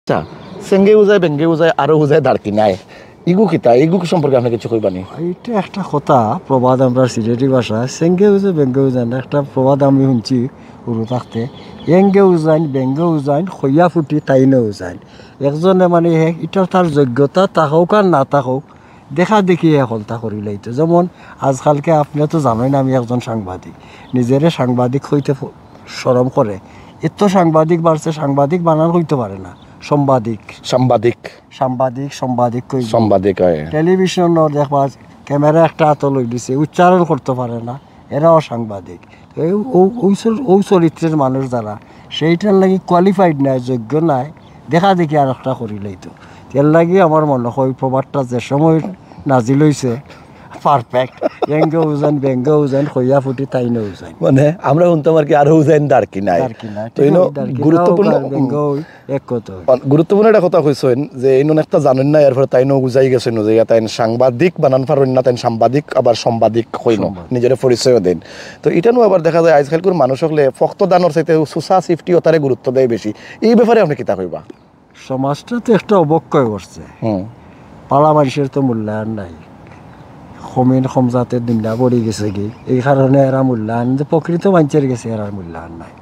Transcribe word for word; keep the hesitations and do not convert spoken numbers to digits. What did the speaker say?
আচ্ছা, সেঙ্গে উজায়, বেঙ্গে উজায়, আরো উজায় দাঁড়কি নাই, ইগু কিতা? ইগু সম্পর্কে আপনে কিছু কইবা নি? ইটা একটা কথা, প্রবাদ আমরার সিলেটি ভাষায়, সেঙ্গে উজে বেঙ্গে উজে না, একটা প্রবাদ আমি হুনছি হুরু থাকতে, এঙ্গে উজাইন, বেঙ্গে উজাইন, খইয়া ফুটি তাইনে উজাইন। একজনে মানে হে, ইটা তার যোগ্যতা থাকউক আর না থাকউক, দেখা দেখি হে হকলতা করিলাইতো। যেমন আজকালকে আপনে তো জানইন আমি একজন সাংবাদিক, নিজেরে সাংবাদিক কইতে ফ-, শরম করে, এত সাংবাদিক বাড়ছে, সাংবাদিক বানান কইতো পারে না, সম্বাদিক। সাংবাদিক। সাংবাদিক, সম্বাদিক কইবো। সাংবাদিক অয়। টেলিভিশনও দেখবা, ক্যামেরা একটা আতো লই দিছে, উচ্চারণ করতো পারে না, এরাও সাংবাদিক। তো এই ও-, ও চর-, ও চরিত্রের মানুষ যারা, সেইটার লাগি কোয়ালিফাইড নায়, যোগ্য নায়, দেখা দেখি আর একটা করিলাইতো। এর লাগি আমার মনে হয় প্রবাদটা যে সময় নাজিল হইছে, পারফেক্ট। এঙ্গে উজাইন, বেঙ্গে উজাইন, খইয়া ফুটি তাইনে উজাইন। মানে, আমরা হুনতাম আর কি, আরো উজাইন দাঁড়কি নাই। দাঁড়কি নাই, তো ঠিক ইনো আছে, দাঁড়কি গুরুত্বপূর্ণ, নাও, আর বেঙ্গে ওই এক কথা। গুরুত্বপূর্ণ একটা কথা কইছইন যে ইনো একটা জানইন না, এরপরে তাইনও উজাই গেছইন, উজাইয়া তাইন সাংবাদিক বানান পারইন না, তাইন সাংবাদিক আবার সম্বাদিক কইন, সম্বাদিক। নিজেরে পরিচয় দেন। তো ইটা নু আবার দেখা যায় আজকালকুর মানুষ হকলে ফক্ত দানর চাইতে সুসা সিফটি ওতারে গুরুত্ব দেয় বেশি। এই ব্যাপারে আপনে কিতা কইবা? সমাজটা তো একটা অবক্ষয় করছে। হুম। পাড়া মানুষের তো মূল্যায়ন নাই, কমিন কম জাতের দুনিয়া পড়ি গেছে কি, এই কারণে এরা মূল্যায়ন, যে প্রকৃত মানুষের গেছে এরার মূল্যায়ন নাই।